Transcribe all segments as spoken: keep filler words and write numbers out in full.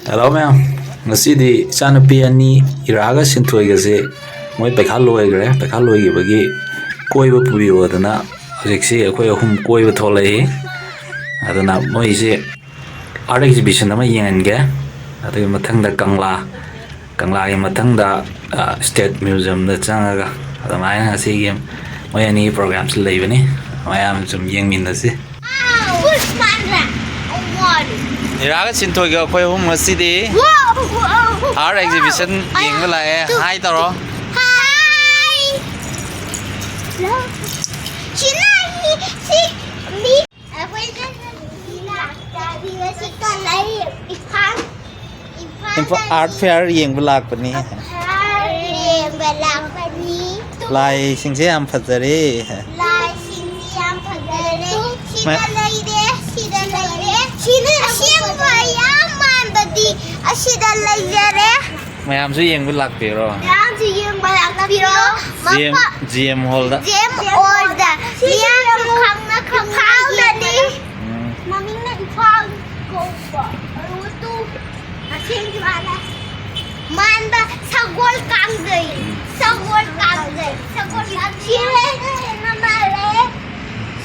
Hello ꯃꯌꯥꯝ, ꯉꯁꯤꯗꯤ ꯏꯆꯥꯅꯨꯄꯤ ꯑꯅꯤ ꯏꯔꯥꯒ ꯁꯤꯟꯊꯣꯏꯒꯁꯦ ꯃꯣꯏ ꯄꯩꯈꯥ ꯂꯣꯏꯈ꯭ꯔꯦ꯫ ꯄꯩꯈꯥ ꯂꯣꯏꯈꯤꯕꯒꯤ ꯀꯣꯏꯕ ꯄꯨꯕꯤꯌꯣꯗꯅ ꯍꯧꯖꯤꯛꯁꯤ ꯑꯩꯈꯣꯏ ꯑꯍꯨꯝ ꯀꯣꯏꯕ ꯊꯣꯛꯂꯛꯏ꯫ ꯑꯗꯨꯅ ꯃꯣꯏꯁꯦ ꯑꯥꯔꯠ ꯑꯦꯛꯖꯤꯕꯤꯁꯟ ꯑꯃ ꯌꯦꯡꯍꯟꯒꯦ꯫ ꯑꯗꯨꯒꯤ ꯃꯊꯪꯗ ꯀꯪꯂꯥ, ꯀꯪꯂꯥꯒꯤ ꯃꯊꯪꯗ ꯁ꯭ꯇꯦꯠ ꯃ꯭ꯌꯨꯖꯤꯌꯝꯗ ꯆꯪꯉꯒ ꯑꯗꯨꯃꯥꯏꯅ ꯉꯁꯤꯒꯤ ꯃꯣꯏ ꯑꯅꯤꯒꯤ ꯄ꯭ꯔꯣꯒ꯭ꯔꯥꯝꯁꯨ ꯂꯩꯕꯅꯤ꯫ ꯃꯌꯥꯝ ꯁꯨꯝ ꯌꯦꯡꯃꯤꯟꯅꯁꯤ꯫ ꯏꯔꯥꯒ ꯁꯤꯟꯊꯣꯏꯒ ꯑꯩꯈꯣꯏ ꯑꯍꯨꯝ ꯉꯁꯤꯗꯤ ꯑꯥꯔꯠ ꯑꯦꯛꯖꯤꯕꯤꯁꯟ ꯌꯦꯡꯕ ꯂꯥꯛꯑꯦ꯫ ꯍꯥꯏ ꯇꯧꯔꯣ꯫ ꯍꯥꯏ꯫ ꯑꯩꯈꯣꯏꯅ ꯏꯝꯐꯥꯜ, ꯏꯝꯐꯥꯜ ꯑꯥꯔꯠ ꯐꯤꯌꯔ ꯌꯦꯡꯕ ꯂꯥꯛꯄꯅꯤ꯫ ꯐꯤꯌꯔ ꯌꯦꯡꯕ ꯂꯥꯛꯄꯅꯤ꯫ ꯂꯥꯏꯁꯤꯡꯁꯦ ꯌꯥꯝ ꯐꯖꯔꯦ꯫ ꯂꯥꯏꯁꯤꯡꯁꯦ ꯌꯥꯝ ꯐꯖꯔꯦ꯫ ꯁꯤꯗ ꯃ- ꯂꯩꯔꯦ, ꯁꯤꯗ ꯂꯩꯔꯦ꯫ ꯁꯤꯅ ꯑꯁꯦꯡꯕ ꯌꯥꯝ ꯃꯥꯟꯕꯗꯤ ꯑꯁꯤꯗ ꯂꯩꯖꯔꯦ꯫ ꯃꯌꯥꯝꯁꯨ ꯌꯦꯡꯕ ꯂꯥꯛꯄꯤꯔꯣ꯫ ꯃꯌꯥꯝꯁꯨ ꯌꯦꯡꯕ ꯂꯥꯛꯄꯤꯔꯣ꯫ ꯖꯤ ꯑꯦꯝ, ꯃꯐꯝ ꯖꯤ ꯑꯦꯝ ꯍꯣꯜꯗ꯫ ꯖꯤ ꯑꯦꯝ ꯍꯣꯜꯗ꯫ ꯃꯤꯌꯥꯝꯁꯨ ꯈꯪꯅ ꯈꯪꯅ ꯏꯝꯐꯥꯜꯗꯗꯤ ꯌꯦꯡꯕ꯫ ꯎꯝ꯫ ꯃꯃꯤꯡꯅ ꯏꯝꯐꯥꯜ ꯀꯧꯕ꯫ ꯑꯗꯨꯒ ꯇꯨ ꯑꯁꯦꯡꯕ ꯃꯥꯟꯕ ꯁꯒꯣꯜ ꯀꯥꯡꯖꯩ꯫ ꯁꯒꯣꯜ ꯀꯥꯡꯖꯩ꯫ ꯁꯒꯣꯜ ꯀꯥꯡꯖꯩ꯫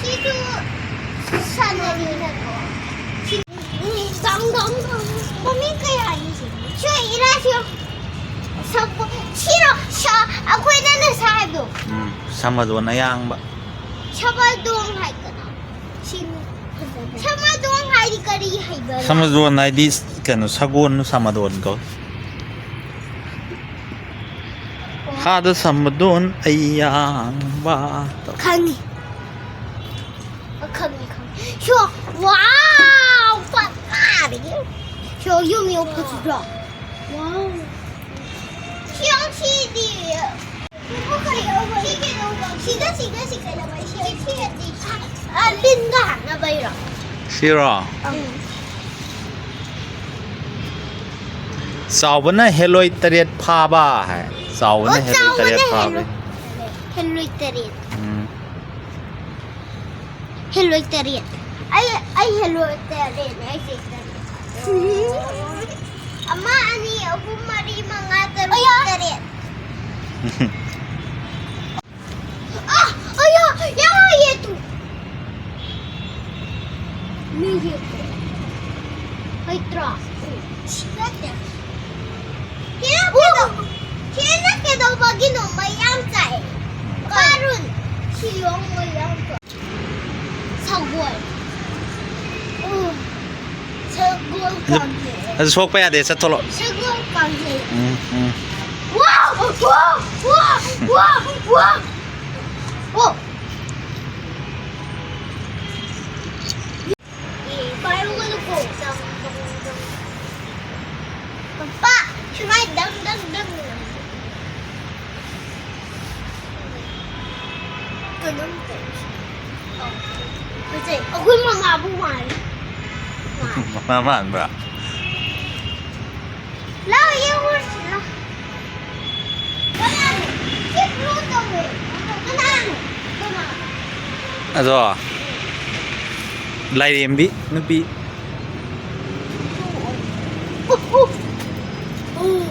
ꯁꯤꯁꯨ ꯁꯥꯟꯅꯔꯤ ꯅꯠꯇ꯭ꯔꯣ? ꯁꯤ ꯎꯝ, ꯗꯪ, ꯗꯪ, ꯗꯪ꯫ ꯃꯃꯤꯡ ꯀꯩ ꯍꯥꯏꯒꯦ ꯁꯤ? ꯁꯤ ꯏꯔꯥ ꯁꯤ ꯁꯛꯄ-, ꯁꯤꯔꯣ? ꯁ-, ꯑꯩꯈꯣꯏꯅ ꯅꯁꯥ ꯍꯥꯏꯕꯗꯣ? ꯎꯝ, ꯁꯃꯗꯣꯟ ꯑꯌꯥꯡꯕ꯫ ꯁꯃꯗꯣꯟ ꯍꯥꯏꯗꯅ꯫ ꯁꯤ ꯁꯃꯗꯣꯟ ꯍꯥꯏꯗꯤ ꯀꯔꯤ ꯍꯥꯏꯕ? ꯁꯃꯗꯣꯟ ꯍꯥꯏꯗꯤ ꯀꯩꯅꯣ, ꯁꯒꯣꯜ ꯁꯃꯗꯣꯟ ꯀꯧ꯫ ꯍꯥꯗ ꯁꯃꯗꯣꯟ ꯑꯌꯥꯡꯕ꯫ ꯈꯪꯉꯤ꯫ ꯈꯪꯉꯤ, ꯈꯪꯉꯤ꯫ ꯁꯣ, ꯋꯥꯎ, ꯐꯖꯔꯦ꯫ ꯁꯣ, ꯌꯨꯝ ꯌꯧꯕꯁꯤꯗ꯫ ꯋꯥꯎ꯫ ꯁꯤ, ꯁꯤꯗꯤ꯫ ꯁꯤ ꯀꯩꯅꯣ, ꯁꯤꯗ, ꯁꯤꯗ, ꯁꯤ ꯀꯩꯅꯣ, ꯁꯤ, ꯁꯤ, ꯁꯤ, ꯑ, ꯂꯤꯟꯒ ꯍꯥꯠꯅꯕꯩꯔꯣ? ꯁꯤꯔꯣ? ꯎꯝ꯫ ꯆꯥꯎꯕꯅ ꯍꯦꯂꯣꯏ ꯇꯔꯦꯠ ꯐꯥꯕ ꯍꯥꯏ꯫ ꯆꯥꯎꯕꯅ ꯑꯣ, ꯍꯦꯂꯣꯏ ꯆꯥꯎꯕꯅ ꯇꯔꯦꯠ ꯐꯥꯕ꯫ ꯍꯦꯂꯣꯏ, ꯍꯦꯂꯣꯏ ꯇꯔꯦꯠ꯫ ꯎꯝ꯫ ꯍꯦꯜꯂꯣꯏ ꯇꯔꯦꯠ꯫ ꯑꯩ, ꯑꯩ ꯍꯦꯜꯂꯣꯏ ꯇꯔꯦꯠꯅꯦ, ꯑꯩꯁꯦ ꯇꯔꯦꯠ꯫ ꯑꯃ, ꯑꯅꯤ, ꯑꯍꯨꯝ, ꯃꯔꯤ, ꯃꯉꯥ, ꯇꯔꯨꯛ, ꯑꯌꯥ! ꯇꯔꯦꯠ꯫ ꯑꯥ, ꯑꯌꯥ, ꯌꯥꯔꯣꯏꯌꯦ ꯇꯨ꯫ ꯃꯤꯒꯤ ꯍꯩꯇ꯭ꯔꯥ? ꯁꯤ ꯅꯠꯇꯦ꯫ ꯁꯤꯅ ꯀꯩꯗꯧ-, ꯁꯤꯅ ꯀꯩꯗꯧꯕꯒꯤꯅꯣ ꯃꯌꯥꯝ ꯆꯥꯏ? ꯀꯥꯔꯨꯟ, ꯁꯤ ꯌꯣꯡ ꯃꯌꯥꯝ ꯆꯥꯏ꯫ ꯁꯒꯣꯜ꯫ ꯎꯝ꯫ ꯁꯒꯣꯜ ꯀꯥꯡꯖꯩ꯫ ꯑꯗꯨ ꯁꯣꯛꯄ ꯌꯥꯗꯦ, ꯆꯠꯊꯣꯛꯂꯣ꯫ ꯁꯒꯣꯜ ꯀꯥꯡꯖꯩ꯫ ꯎꯝ, ꯎꯝ꯫ ꯋꯥ! ꯋꯥ! ꯋꯥ! ꯋꯥ! ꯋꯥ! ꯑꯣ! ꯑꯦ, ꯄꯥꯏꯔꯨꯒꯅꯨꯀꯣ꯫ ꯄꯄꯥ, ꯁꯨꯃꯥꯏ ꯗꯪ ꯗꯪ ꯗꯪ꯫ ꯀꯩꯅꯣꯝ ꯇꯧꯏ꯫ ꯑꯧ꯫ ꯐꯖꯩ꯫ ꯑꯩꯈꯣꯏ ꯃꯃꯥꯕꯨ ꯃꯥꯜꯂꯤ꯫ ꯃꯥꯜꯂꯤ꯫ ꯃꯃꯥ ꯃꯥꯟꯕ꯭ꯔꯥ? ꯂꯥꯎ, ꯌꯦꯡꯉꯨꯔꯁꯤ, ꯂꯥꯎ꯫ ꯀꯅꯥꯅꯣ? ꯁꯤ blue ꯇꯧꯋꯦ꯫ ꯀꯅꯥꯅꯣ? ꯀꯅꯥꯅꯣ? ꯑꯗꯣ, ꯂꯥꯏꯔꯦꯝꯕꯤ ꯅꯨꯄꯤ꯫ ꯎ, ꯎ꯫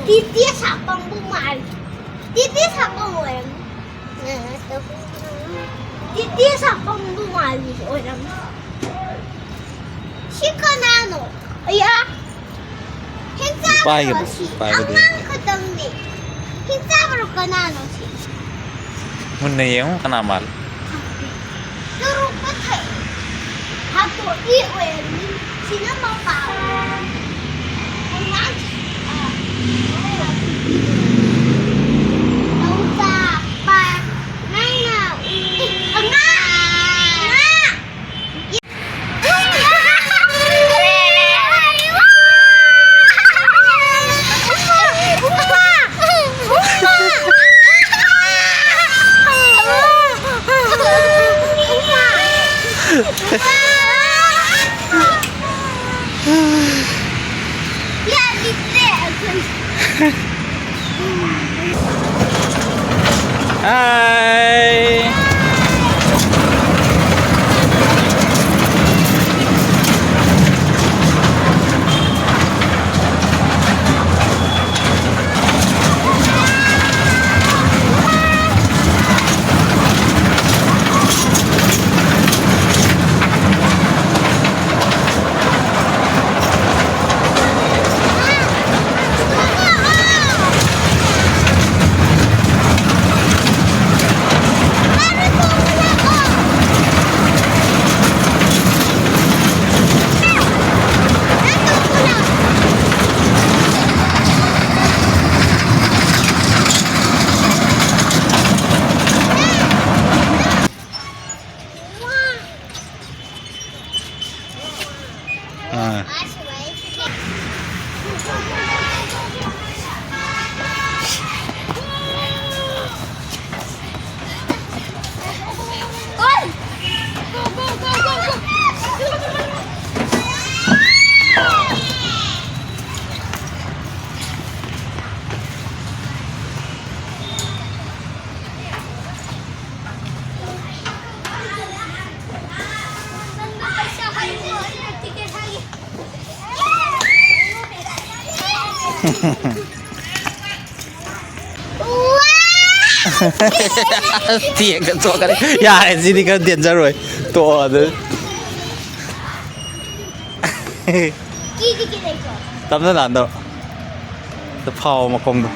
ꯇꯤꯇꯤ ꯁꯥꯄꯝꯕꯨ ꯃꯥꯜꯂꯤ꯫ ꯇꯤꯇꯤ ꯁꯥꯄꯝ ꯑꯣꯏꯔꯝꯅꯤ꯫ ꯇꯤꯇꯤ ꯁꯥꯄꯝꯕꯨ ꯃꯥꯜꯂꯤ ꯑꯣꯏꯔꯝꯅꯤ꯫ ꯁꯤ ꯀꯅꯥꯅꯣ? ꯑꯌꯥ! ꯍꯦꯛ ꯆꯥꯕ꯭ꯔꯣ ꯄꯥꯏꯒꯅꯨ, ꯁꯤ? ꯄꯥꯏꯕꯗꯤ꯫ ꯑꯉꯥꯡ ꯈꯛꯇꯪꯅꯦ꯫ ꯍꯦꯛ ꯆꯥꯕ꯭ꯔꯣ ꯀꯅꯥꯅꯣ ꯁꯤ? ꯃꯨꯟꯅ ꯌꯦꯡꯉꯨ, ꯀꯅꯥ ꯃꯥꯜꯂꯤ? ꯇꯔꯨꯛꯀ ꯊꯛꯑꯦ꯫ ꯍꯥꯠꯇꯣꯛꯏ ꯑꯣꯏꯔꯝꯅꯤ꯫ ꯁꯤꯅ ꯃꯄꯥ ꯑꯣꯏꯔꯝꯅꯤ꯫ ꯑꯉꯥꯡ, ꯑ, ꯅꯧꯆꯥ, ꯄꯥ, ꯅꯪꯅ, ꯑꯦ, ꯑꯉꯥꯡ, ꯑꯉꯥꯡ꯫ ꯍꯥꯏ꯫ ꯇꯦꯛꯇ ꯇꯣꯛꯀꯅꯤ꯫ ꯌꯥꯔꯦ, ꯁꯤꯗꯤ ꯈꯔ ꯗꯦꯟꯖꯔ ꯑꯣꯏ꯫ ꯇꯣꯛꯑꯣ ꯑꯗꯨ꯫ ꯇꯞꯅ ꯅꯥꯟꯗꯧ꯫ ꯑꯗꯨ ꯐꯥꯎ ꯃꯈꯣꯡꯗꯣ꯫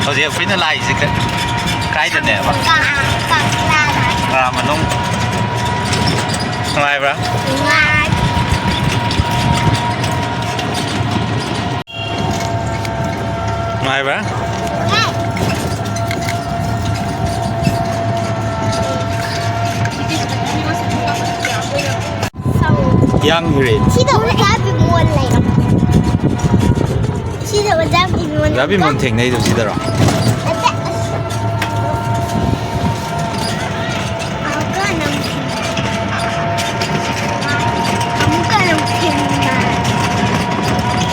ꯍꯧꯖꯤꯛ ꯑꯩꯈꯣꯏꯅ ꯂꯥꯛꯏꯁꯦ ꯀ-, ꯀꯥꯏꯗꯅꯦꯕ? ꯀꯪꯂꯥꯗ꯫ ꯀꯪꯂꯥ ꯃꯅꯨꯡ꯫ ꯅꯨꯡꯉꯥꯏꯕ꯭ꯔꯥ? ꯅꯨꯡꯉꯥꯏ꯫ ꯅꯨꯡꯉꯥꯏꯕ꯭ꯔꯥ? ꯌꯥꯡꯈ꯭ꯔꯦ꯫ ꯁꯤꯗ ꯑꯣꯖꯥ ꯕꯤꯃꯣꯜ ꯂꯩ꯫ ꯁꯤꯗ ꯑꯣꯖꯥ ꯕꯤꯃꯣꯜ꯫ ꯑꯣꯖꯥ ꯕꯤꯃꯣꯜ ꯊꯦꯡꯅꯩꯗꯣ ꯁꯤꯗꯔꯣ? ꯅꯠꯇꯦ꯫ ꯑꯃꯨꯛꯀ ꯅꯪ ꯑꯃꯨꯛꯀ ꯅꯪ ꯊꯦꯡꯅ꯫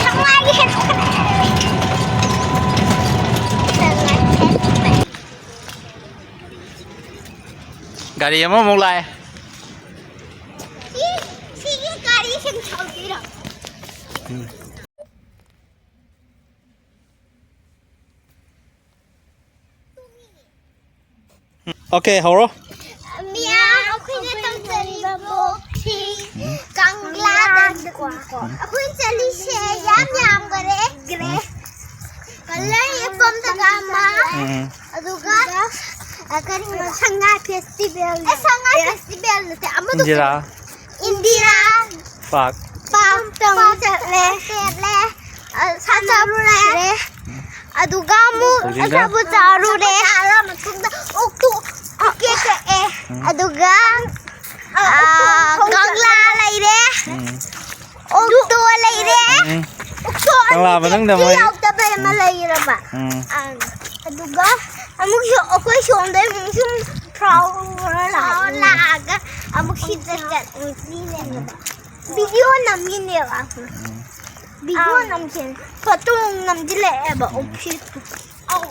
ꯁꯉꯥꯏꯒꯤ ꯍꯦꯟ-, ꯁꯉꯥꯏ ꯍꯦꯟ-, ꯒꯥꯔꯤ ꯑꯃꯃꯨꯛ ꯂꯥꯛꯑꯦ꯫ ꯁꯤ, ꯁꯤꯒꯤ ꯒꯥꯔꯤꯁꯤꯡ ꯊꯧꯗꯣꯏꯔꯣ? ꯎꯝ꯫ ꯑꯣꯀꯦ, ꯍꯧꯔꯣ꯫ ꯃꯤꯌꯥꯝ, ꯑꯩꯈꯣꯏꯅ ꯇꯧꯖꯔꯤꯕ vlogꯁꯤ ꯀꯪꯂꯥꯗꯅꯤꯀꯣ꯫ ꯑꯩꯈꯣꯏ ꯆꯠꯂꯤꯁꯦ ꯌꯥꯝ ꯌꯥꯝꯈꯔꯦ꯫ ꯀꯂꯔ ꯌꯦꯛꯐꯝꯗꯒ ꯑꯃ꯫ ꯎꯝ꯫ ꯑꯗꯨꯒ, ꯑ, ꯀꯔꯤꯅꯣ? ꯁꯉꯥꯏ ꯐꯦꯁꯇꯤꯚꯦꯜ꯫ ꯑꯦ, ꯁꯉꯥꯏ ꯐꯦꯁꯇꯤꯚꯦꯜ ꯅꯠꯇꯦ, ꯑꯃꯗꯣ ꯏꯟꯗꯤꯔꯥ꯫ ꯏꯟꯗꯤꯔꯥ ꯄꯥꯛ꯫ ꯄꯥꯛ, ꯄꯥꯛ ꯆꯠꯂꯦ꯫ ꯆꯠꯂꯦ꯫ ꯑ, ꯁꯥꯟꯅꯔꯨꯔꯦ꯫ ꯑꯗꯨꯒ ꯑꯃꯨꯛ ꯍꯧꯖꯤꯛꯅ? ꯑꯆꯥꯄꯣꯠ ꯆꯥꯔꯨꯔꯦ꯫ ꯆꯥꯔ ꯃꯇꯨꯡꯗ ꯑꯣꯛꯇꯣ ꯇꯤꯀꯦꯠ ꯀꯛꯑꯦ꯫ ꯎꯝ꯫ ꯑꯗꯨꯒ, ꯑ, ꯑ, ꯀꯪꯂꯥ ꯂꯩꯔꯦ꯫ ꯎꯝ꯫ ꯑꯣꯛꯇꯣ ꯂꯩꯔꯦ꯫ ꯎꯝ꯫ ꯑꯣꯛꯇꯣ ꯀꯪꯂꯥ ꯑꯅꯤ ꯃꯅꯨꯡꯗ ꯃꯣꯏ ꯌꯥꯎꯗꯕ ꯑꯃ ꯎꯝ꯫ ꯂꯩꯔꯕ꯫ ꯎꯝ꯫ ꯑꯪ꯫ ꯑꯗꯨꯒ ꯑꯃꯨꯛꯁꯨ ꯑꯩꯈꯣꯏ ꯁꯣꯝꯗꯩ ꯑꯃꯨꯛ ꯁꯨꯝ ꯐꯥꯎꯔ ꯂꯥꯛꯑꯦ꯫ ꯂꯥꯛꯑꯒ ꯑꯃꯨꯛ ꯁꯤꯗ ꯆꯠꯂꯤꯅꯦꯕ꯫ ꯚꯤꯗꯤꯑꯣ ꯅꯝꯃꯤꯅꯦꯕ꯫ ꯎꯝ꯫ ꯚꯤꯗꯤꯑꯣ ꯑꯥ꯫ ꯅꯝꯁꯦ ꯐꯣꯇꯣ ꯑꯃꯨꯛ ꯅꯝꯁꯤꯜꯂꯛꯑꯦꯕ ꯎꯝ꯫ ꯑꯣꯐꯤꯁꯇꯨ꯫ ꯑꯧ꯫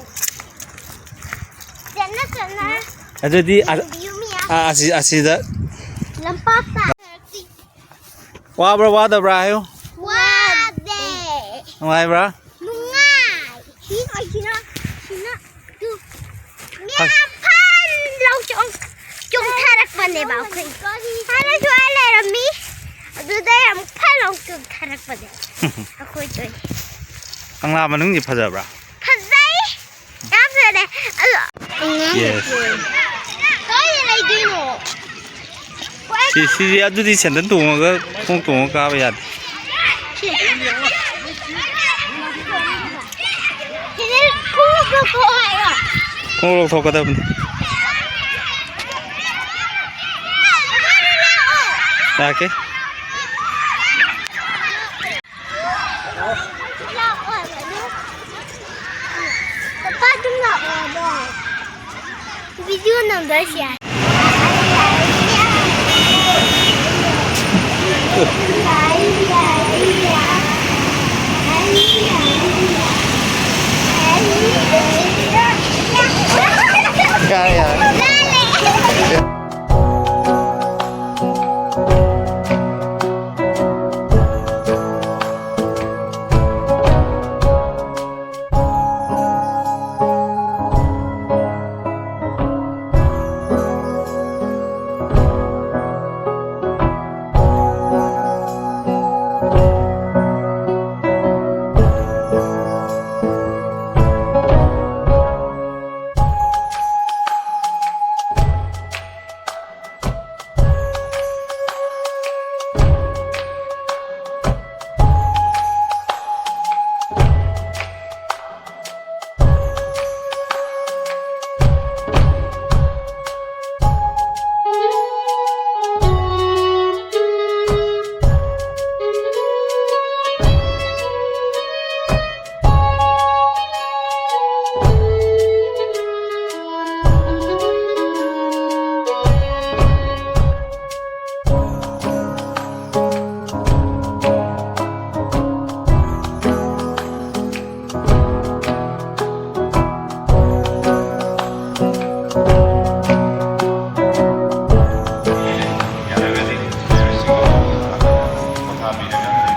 ꯆꯠꯅ ꯆꯠꯅ ꯑꯗꯨꯗꯤ ꯑ-, ꯌꯦꯡꯕꯤꯌꯨ ꯃꯤꯌꯥꯝ꯫ ꯑ-, ꯑꯁꯤ-, ꯑꯁꯤꯗ ꯂꯝꯄꯥꯛꯇ꯫ ꯋꯥꯕ꯭ꯔꯥ ꯋꯥꯗꯕ꯭ꯔꯥ ꯍꯥꯏꯌꯨ꯫ ꯋꯥꯗꯦ꯫ ꯅꯨꯡꯉꯥꯏꯕ꯭ꯔꯥ? ꯅꯨꯡꯉꯥꯏ꯫ ꯁꯤ ꯂꯣꯏꯁꯤꯅ, ꯁꯤꯅ, ꯇꯨ꯫ ꯍꯣꯏ꯫ ꯃꯌꯥꯝ ꯐꯟ ꯂꯧ ꯆꯣꯡ-, ꯆꯣꯡꯊꯔꯛꯄꯅꯦꯕ ꯑꯩꯈꯣꯏ꯫ ꯍꯥꯟꯅ ꯁ꯭ꯋꯥꯏ ꯂꯩꯔꯝꯃꯤ꯫ ꯑꯗꯨꯗꯩ ꯑꯃꯨꯛ ꯐꯟ ꯂꯧ ꯆꯣꯡꯊꯔꯛꯄꯅꯦ꯫ ꯑꯩꯈꯣꯏ ꯆꯣꯏ꯫ ꯀꯪꯂꯥ ꯃꯅꯨꯡꯁꯤ ꯐꯖꯕ꯭ꯔꯥ? ꯐꯖꯩ꯫ ꯌꯥꯝ ꯐꯖꯩ꯫ ꯑꯗꯣ, ꯌꯦꯁ꯫ ꯀꯥꯏꯗ ꯂꯩꯗꯣꯏꯅꯣ? ꯁꯤ, ꯁꯤꯗꯤ ꯑꯗꯨꯗꯤ ꯁꯦꯟꯗꯜ ꯇꯣꯡꯉꯒ, ꯈꯣꯡ ꯇꯣꯡꯉꯒ ꯀꯥꯕ ꯌꯥꯗꯦ꯫ ꯁꯤꯗ ꯈꯣꯡꯎꯞ ꯂꯧꯊꯣꯛꯑꯣ ꯍꯥꯏꯔꯣ? ꯈꯣꯡꯎꯞ ꯂꯧꯊꯣꯛꯀꯗꯕꯅꯤ꯫ ꯂꯥꯛꯀꯦ꯫ ꯄꯄꯥ ꯑꯗꯨꯝ ꯂꯥꯛꯑꯣ ꯑꯗꯣ꯫ ꯚꯤꯗꯤꯑꯣ ꯅꯝꯗꯣꯏꯁꯦ꯫ ꯌꯥꯔꯦ, ꯌꯥꯔꯦ꯫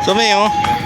ꯇꯨꯝꯃꯦ ꯌꯦꯡꯉꯣ꯫